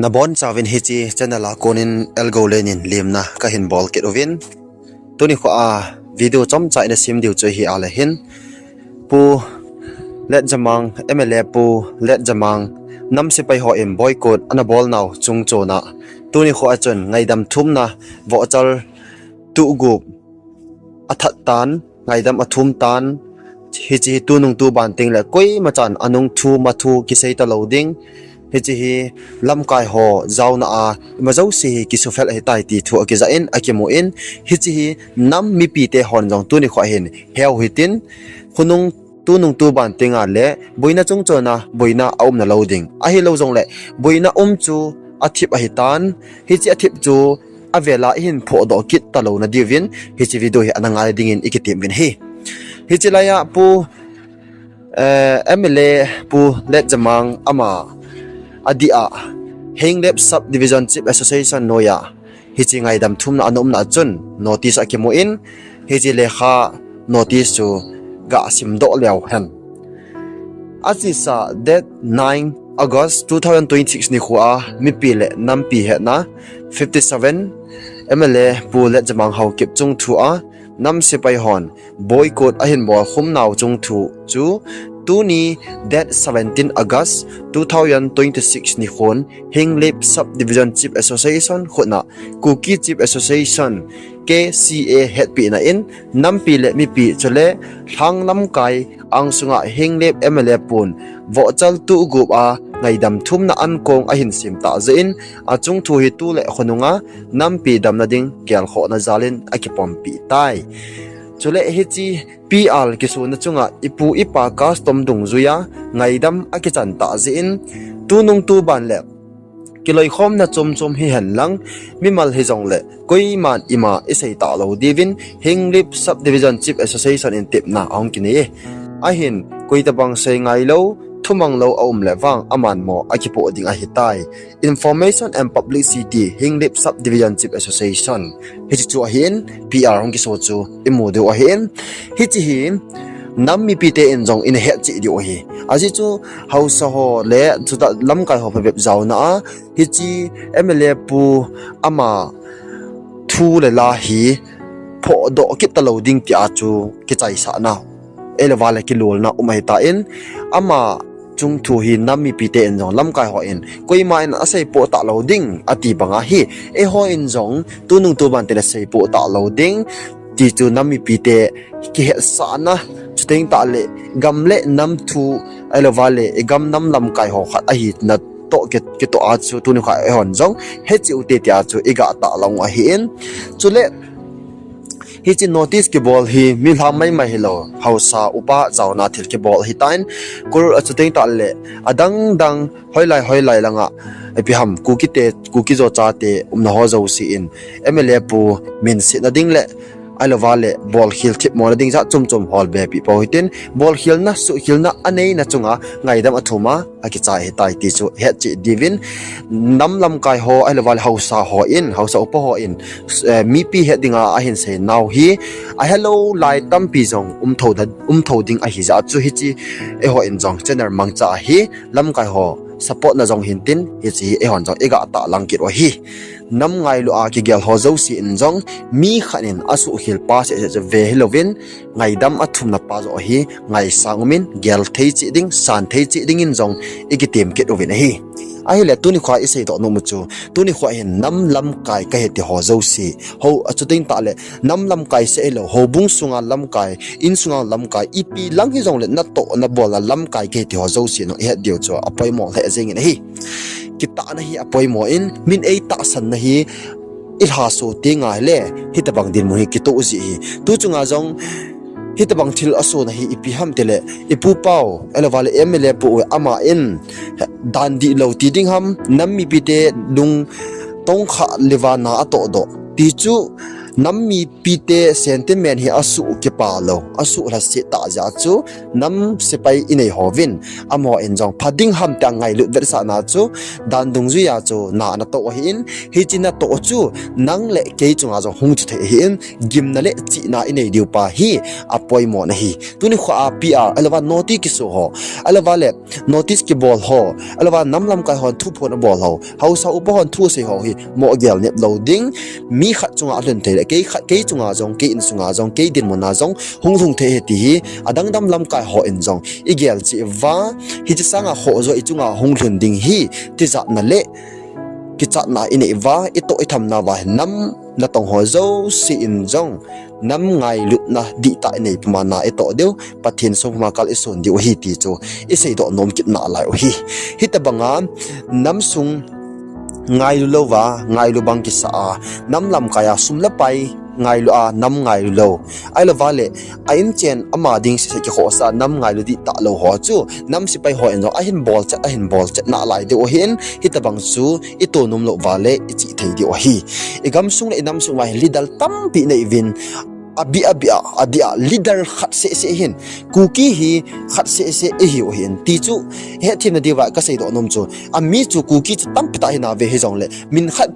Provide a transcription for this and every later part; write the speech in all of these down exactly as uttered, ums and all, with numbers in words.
Nabonchauvin hiche channel a konin Elgoulen in lemna kahin bol kit uvin. Tuni khoa video chomcha ina sem diu chu hi ale hin, Pu Letjamang, M L A Pu Letjamang, nam sepai hon boycott ana bolnau chungchona, tuni khoa chun ngaidam thumna vohchal tuhgup athat tan, ngaidam athum tan. Hiche hi tunung tuban tengle koimachan anung thu mathu kisei talou ding. Hiche hi lamkai ho jaona a ima jouse hi kisufel ahitai ti thu akijah in akimun, hiche hi nam mipite hon jong tuni khoa hin heu hitin, khonung tunung tuban tengle boina chungchona boina aumna lou ding. Ahilou jongle boina um chu athip ahitan, hiche athip chu avela ihin phohdoh kit talou nadiuvin hiche video hi ana ngai dingin ikitem uvin ahi. Hiche laiya Pu, eh, M L A Pu Letjamang ama adeh a Henglep Sub Division Chief Association noiya hiche ngaidam thumna ana umna chun notice akimun, hiche lekha notice chu gasimdoh leu hen. Achesa date nine August two thousand twenty-six nikhoa mipi le nampi hetna fifty-seven, M L A Pu Letjamang Haokip chungthua nam sepai hon boycott ahin bolkhum nau chungthu chu tuni date seventeen August two thousand twenty-six nikhon Henglep Sub Division Chief Association khutna Kuki Chief Association, K C A hetpehna in nampi le mipi chule lhang lamkai angsunga Henglep M L A pun vohchal tuhgup a ngaidam thumna ankong ahin sem tah jeh in, achungthu hi tu le khonunga nampi damna ding gelkhohna jalin akipompeh tai. Chule hiche P R kisona chunga ipu ipa custom dungjuiya ngaidam akichan tah jeh in, tunung tuban le kiloikhomna chomchom hihen lang, mimal hijongle koiman ima isei talou diuvin Henglep Sub Division Chief Association in tepna ahung kinei e. Ahin koitobang seingailou, thumanglou aum le vang amanmo akipoh ding ahitai. Information and Publicity, Henglep Sub Division Chief Association. Hiche chu ahin, P R hung kiso chu imu diu ahin. Hiche hi nam mipite in jong ina hetcheh diu ahi. Ajeh chu haosa ho le chuta lamkai ho phabep jaona a, hiche M L A pu ama thu le la hi phohdoh kit talou ding tia chu kichaisahna, ahilouvale kilolna um ahitan, ama chungthu hi nam mipite in jong lamkai hon koima in aseipoh talou ding ati banga hi, eihon jong tunung tuban tengle seipoh talou ding ti chu nam mipite kihetsahna, chuteng tahle gam le nam thu, ahilouvale igam nam lamkai ho khat ahina toh ki, kitoh a chu tuni khoa eihon jong hetcheh ute tia chu igah talou ahin. Chule hiche notice kibol hi milham maimai hilou, haosa upa jaona thil kibol ahitan, kul a chuteng tahle adang dang hoilai hoilai langa ipi ham Kuki te, Kuki jo chate umna ho jouse in M L A pu minsetna ding le ahilouvale bolkhel thipmona ding jat chomchom holbepeh pou hitin, bolkhelna suhkhelna aneina chunga ngaidam athuma akichai ahitai ti chu hetcheh diuvin, nam lamkai ho ahilouvale haosa hon, haosa upa hon, eh, mipi het dinga ahin seinau hi ahelou lai tampi jong umthou ding ahijeh chu hiche eihon jong channel mangcha ahi, lamkai ho supportna jong hintin hiche eihon jong igah tahlang kit u ahi. Nam ngailu a kigel ho jouse in jong mi khat in asuhkhel pa seh seh chu ve hilouvin, ngaidam athumna pa joh hi ngaisang umin, gel thei cheh ding, san thei cheh dingin jong ikitem kit uvin ahi. Ahile tuni khoa iseidoh nom u chu, tuni khoa hin nam lamkai kahi ti ho jouse, hou a chuteng tahle nam lamkai seh hilou, houbung sunga lamkai, insunga lamkai, ipi lang hijongle natoh nabolna lamkai kahi ti ho jouse nung ihet diu chu apoimo lheh jengin ahi. Kitahna hi apoimo in, min eitahsanna hi ilhaso tengle hitobang dinmun hi kitoh jeh hi. Tu chunga jong hitobang thil asona hi ipi ham tile, ipu pau, ahilouvale M L A pu u ama in dan dihlou ti ding ham, nam mipite lung tongkha le vana atohdoh ti chu Nam mipite sentiment hi asuh kipa lou, asuh lhaset tah jeh a chu nam sepai inei hovin, amaho in jong pha ding ham tia ngailut vetsahna chu dan dungjuia chu na ana toh ahin, hiche natoh chu nang le kei chunga jong hung chu thei ahin, gimna le chihna inei diu pa hi apoimo na hi. Tuni khoa P R, ahilouva notice kiso ho, ahilouva le notice kibol ho, ahilouva nam lamkai hon thuphon abol ho, haosa upa hon thu asei ho hi mo gel nep lou ding, mi khat chunga alhun thei le, kei khat, kei chunga jong, kei insunga jong, kei dinmuna jong hung lhung thei ahi ti hi, adang dang lamkai ho in jong igel cheh uva, hiche sanga khoh jo ichunga hung lhun ding hi tijatna le kichatna inei uva, itoh ithamna uva hi nam natong ho jouse in jong nam ngailutna dihtah inei puma na itoh diu, Pathen sung puma kal isun diu ahi ti chu iseidoh nom kit nalai u ahi. Hitobanga nam sung ngailu louva ngailu bang kisa a, nam lamkai a sum le pai ngailu a nam ngailu lou, ahilouva le a inchen ama ding sese kikhohsa nam ngailu dihtah lou ho chu nam sepai ho in jong ahin bolchet, ahin bolchet nalai diu ahin, hitobang chu itoh nom louva le ichih thei diu ahi. Igamsung le inamsung uva hin leader tampi nei uvin, abih abih a, adih a leader khat sese hin, Kuki hi khat sese ihiu ahin ti chu ihetthemna diuva kaseidoh nom chu, ami chu Kuki chu tampi tah hinauve, hijongle min khat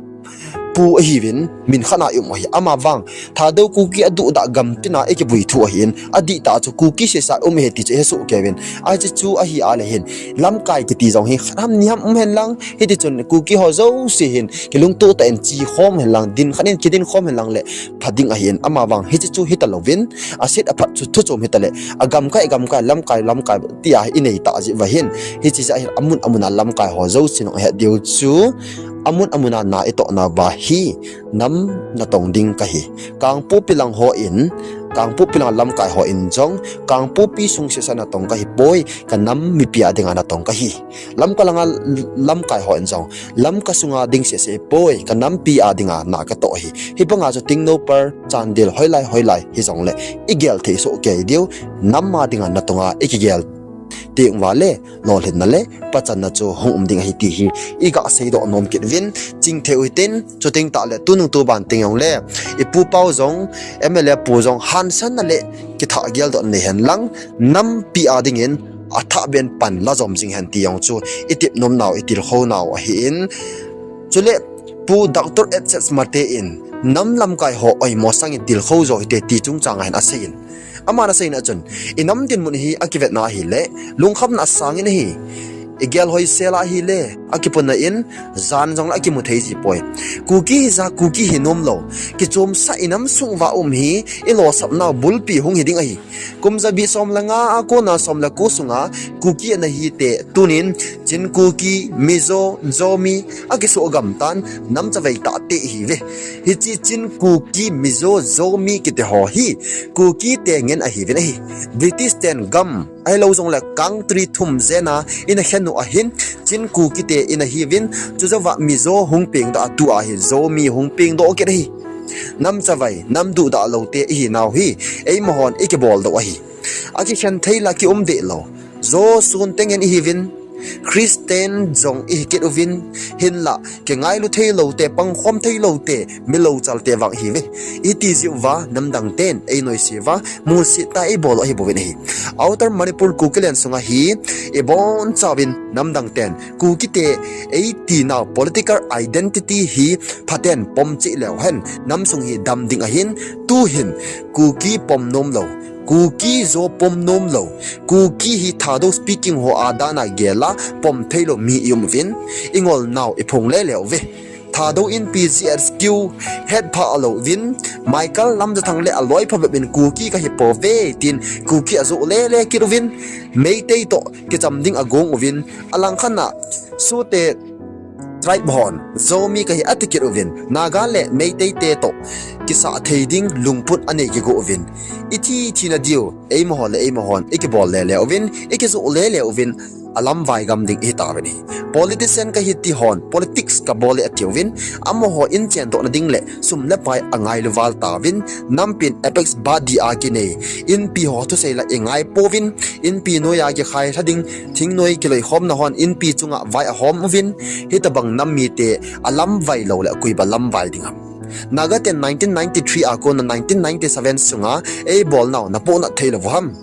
pu ahiuvin, min khat a i um u ahi. Amavang Thadou Kuki aduhdah gam tina ikivui thu ahin, adihtah chu Kuki sesa um ahi ti chu ihesoh kei uvin. Ahi chu chu ahi a le hin, lamkai kiti jong hi khat ham ni ham um henlang, hitichun Kuki ho jouse hin kilungtoh tah in che khom henlang, din khat in kidin khom henlang le pha ding ahin, amavang hiche chu hita louvin, aset aphat chu thu chom hitale, agamkai gamkai, lamkai lamkai tia inei tah jeh uva hin, hiche jeh a hin amun amuna lamkai ho jouse nung ahet diu chu, amun amuna na itoh nauva hi nam natong ding kahi. Kangpokpi lang ho in, Kangpokpi langa lamkai ho in jong, Kangpokpi sung sesa natong kahipoi, ka nam mipi a dinga natong kahi. Lamka langa lamkai ho in jong, Lamka sunga ding sese poi, ka nampi a dinga na katoh ahi. Hibanga chu Tengnoupal, Chandel, hoilai hoilai hijongle igel thei soh kei diu, nam a dinga natonga ikigel teng uva le lolhinna le pachanna chu hung um ding ahi ti hi iga seidoh nom kit uvin, chingthei u hitin, chuteng tahle tunung tuban teng jongle ipu pau jong, M L A pu jong hansanna le kithah geldohna nei henlang, nampi a dingin athahbeh in pan la jom jing hen ti jong chu itep nomnau, itilkhounau ahin. Chule Pu Doctor H S Mate in nam lamkai ho oimo sangin tilkhou jo hite ti chungchanga hin aseiyin. Aman aseina chun, inam dinmun hi akivetna ahile, lungkhamna asangin ahi. Igel hoisel a ahile, akipunna in, jan jongle akimu thei jipoi. Kuki hija Kuki hi nomlou, kichomsa inam sung uva um hi, ilosapnau bulpi hung hiding ahi. Kum jabi som le nga a kona som le ko sunga Kuki ana hite tunin Chin Kuki, Mizo, Zomi akisoh gamtan namchavei tahte ihiuve. Hiche Chin Kuki, Mizo, Zomi kiti ho hi Kukite ngen ahiuvin ahi. British ten gam ahilou jongle country thum jena ina khen u ahin, Chin Kukite ina hiuvin, chujouva Mizo hung pengdoh a tua hi Zomi hung pengdoh kit ahi. Namchavei, namduhdah loute ihinau hi eimahon ikiboldoh ahi. Akikhen theila kium dehlou, jo sun tengen ihiuvin, Christian jong ihi kit uvin, hinla kingailu theiloute, pangkhom theiloute, milouchalte vang ihiuve. Iti jeh uva namdangten einoise uva, musit tah a eibol u ahibouvin ahi. Outer Manipur Kukiland sunga hi ibonchauvin namdangten Kukite eitinau political identity hi phaten pom cheh leuhen, namsung hi dam ding ahin, tuhin Kuki pom nomlou, Kuki jo pom nomlou, Kuki hi Thadou speaking ho a dana gela pom theilou mi ium uvin, ingolnau iphong lele uve. Thadou Inpi G S Q hetphah louvin, Michael Lamjathang le aloipa bepin Kuki kahipouve tin Kuki ajoh lele kit uvin, Meitei toh kicham ding agong uvin, alangkhatna Sute tribe hon Zomi kahi ati kit uvin, Naga le Meiteite toh kisah thei ding lungput anei kigo uvin, ithi thina diu, eimaho le eimahon ikibol lele uvin, ikijoh lele uvin, alamvai gam ding ihitauvin ahi. Politician kahi ti hon politics kabol e atiuvin, amaho inchendohna ding le sum le pai angailu val tauvin, nampin apex body a kinei Inpi ho thusei la ingai pouvin, Inpi noiya kikhai lha ding thingnoi kiloikhomna hon Inpi chunga vai ahom uvin, hitobang nam mite alamvai lou le koiba lamvai ding ham? Naga ten nineteen ninety-three a kona nineteen ninety-seven sunga eibolnau napohnat thei lou u ham?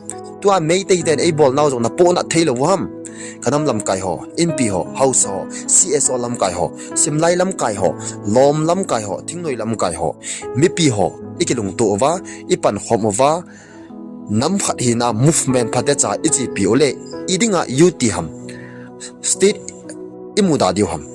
Tua Meitei ten eibolnau jong napohnat thei lou u ham? Kanam lamkai ho, Inpi ho, Haosa ho, C S O lamkai ho, Simlai lamkai ho, Lom lamkai ho, Thingnoi lamkai ho, mipi ho, ikilungto uva, ipankhom uva, nam khat hina movement phatecha ichepi uleh, idinga unity ham, state imuda diu ham?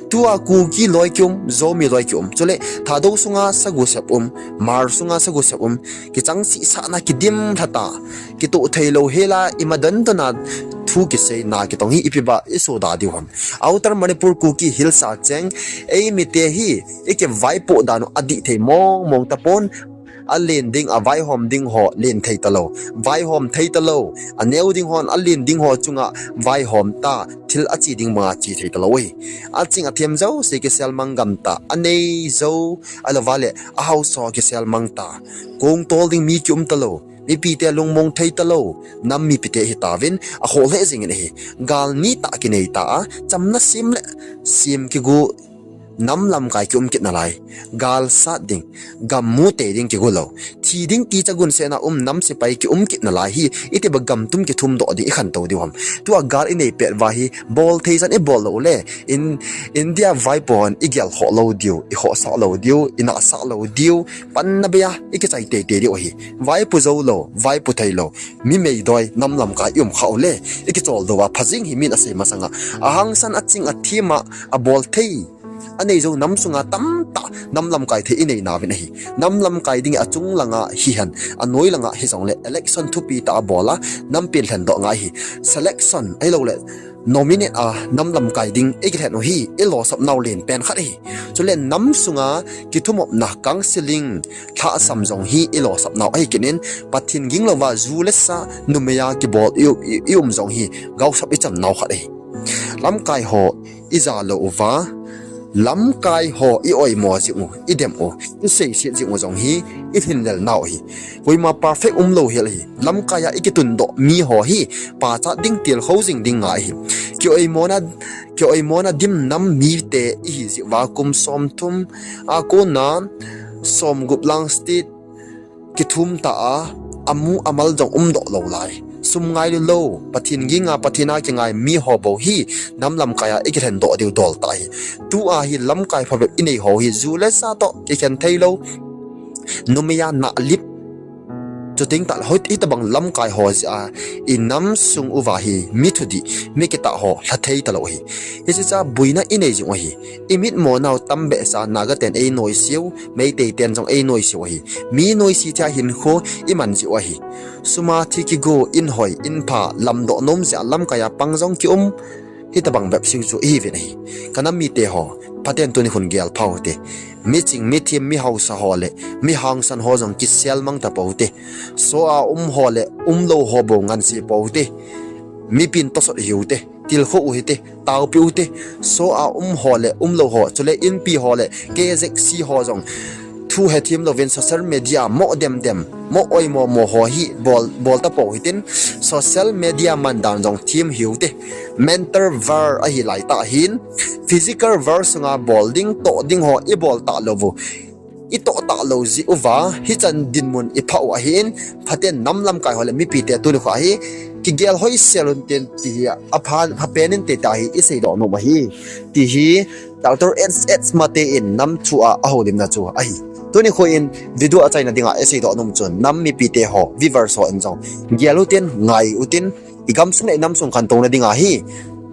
Tua Kuki loi kium, Zomi loi kium. Chuleh Thadou sunga sagu sep um, Hmar sunga sagu sep um, kichang sisahna kidim lhata, kitoh thei lou hela ima dondona thu kiseina kitong hi ipi ba isoda diu ham? Outer Manipur Kuki Hills a cheng eimite hi ikivaipoh dan u adih thei mong mong tapon, alen ding, avaihom ding ho len thei talou, vaihom thei talou, aneo ding hon alen ding ho chunga vaihom ta, thil ache ding banga che thei talou hi. Aching athem jouse kiselmang gamta, anei jou, ahilouva leh ahaosa kiselmang ta, kongtol ding mi kium talou, mipite lungmong thei talou, nam mipite hitauvin, akhoh lheh jingin ahi. Gal nitah kinei ta a, chamna sem le sem kigu nam lamkai kium kit nalai. Gal sat ding, gam mutei ding kigu lou, thi ding ticha gunsetna um nam sepai kium kit nalai hi, itiba gam tum kithumdoh ding ikhantou diu ham? Tua gal inei pet uva hi, bol thei chan ibol lou uleh, India vaipo hon igelkhoh lou diu, ikhohsah lou diu, inahsah lou diu, panna bei a ikichai teitei diu ahi. Vaipo jou lou, vaipo thei lou, mi meidoi nam lamkai ium khah uleh, ikicholdo uva phajing hi min asei masanga. Ahangsan aching athem a, abol thei, anei jou nam sunga tamtah nam lamkai thei inei nauvin ahi. Nam lamkai ding achung langa hihen, anoi langa hijongleh election thupi tah a bol a, nam pen lhendoh ngai hi. Selection ahilouleh nominate a nam lamkai ding ikilhen u hi ilosapnau lenpen khat ahi. Chuleh nam sunga kithumopna, counselling, lhahsam jong hi ilosapnau ahi kit in, Pathen ging louva ju le sa, numei a kibol i, i, ium jong hi gaosap ichamnau khat ahi. Lamkai ho ija lou uva, lamkai ho ioimo jing u, idem u, iseiset jing u jong hi ilhinlelnau ahi. Koima perfect umlou hel ahi. Lamkai a ikitundoh mi ho hi pachat ding, tilkhou jing ding ngai ahi. Kioimona, kioimona dim nam mite ihi jeh uva kum somthum a kona somgup lang state kithum ta a, amu amal jong umdoh lou lai. Sum ngailu lou, Pathen ging a, Pathen a kingai mi ho bou hi nam lamkai a ikilhendoh diu dol tah ahi. Tua hi lamkai phabep inei ho hi ju le sa toh kikhen thei lou, numei a nahlip, chuteng tahleh hitabang lamkai ho jeh a inam sung uva hi mi thudih, mi kitah ho lha thei talou ahi. Hiche cha boina inei jing u ahi. Imitmo nau tam behseh a Naga ten einoiseu, Meitei ten jong einoiseu ahi. Mi noise thei a hinkho iman jeh u ahi. Sum a thi kigo, in hoi, in pha, lamdoh nom jeh a lamkai a pang jong kium, hitabang bep sing chu ihiuvin ahi. Kanam mite ho, phaten tuni khun gel pha ute. Miching, mithem, mihaosa ho leh mihangsan ho jong kiselmang tapou te. Soh a um ho leh umlou ho bou ngansi pou te. Mipin tosot hiu te, tilkhou u hite, taopeh u te. Soh a um ho leh umlou ho, chuleh Inpi ho leh K Z C ho jong thu hethem louvin social media moh demdem, moh oimomo ho hi bol, bol tapou hitin, social media mandan jong them hiu te. Mental war ahi laitah hin, physical war sunga bol ding, toh ding ho ibol talou u, itoh talou jeh uva hichan dinmun iphah u ahin, phaten nam lamkai ho leh mipite tuni khoa hi kigel hoisel untin ti hi apha, aphapen inte tia hi iseidoh nom ahi, ti hi Doctor H H Mate in nam thu a ahoulimna chu ahi. Tuni kho in video achaina dinga iseidoh nom chun nam mipite ho, viewers ho in jong gel utin, ngai utin, igamsung leh inamsung khantouna dinga hi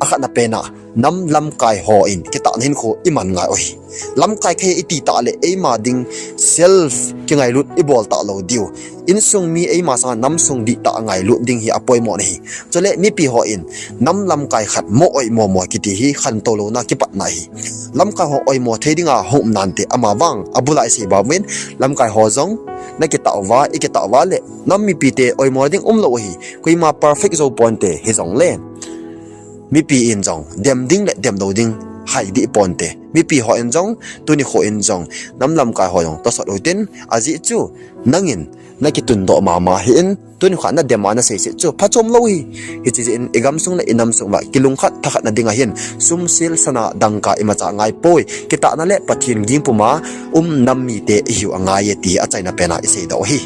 akhatna pen a nam lamkai ho in kitahna hinkho iman ngai u ahi. Lamkai khat iti tahleh eima ding self kingailut ibol talou diu, insung mi eima sanga namsung dihtah ngailut ding hi apoimo ahi. Chuleh mipi ho in nam lamkai khat moh oimomo kiti hi khantou louna kipatna ahi. Lamkai ho oimo thei dinga hung um nante, amavang abul a isei bauvin, lamkai ho jong nakitah uva, ikitah uva leh nam mipite oimo ding umlou ahi. Koima perfect jou ponte, hijongleh mipi in jong dem ding leh dem lou ding haidih ponte. mipi ho in jong, tuni kho in jong, nam lamkai ho jong tosot u hitin, ajeh chu, nangin, nakitundoh mama hih in, tuni kho nadem a naseiset chu, phachom lou hi, hiche jeh in, igamsung le inamsung uva, kilungkhat thakhat na ding ahin, sumsel sana dangka imacha angaipoi, kitahna le Pathen ging puma, um nam mite ihiu angai e ti achaina pena iseidoh u ahi.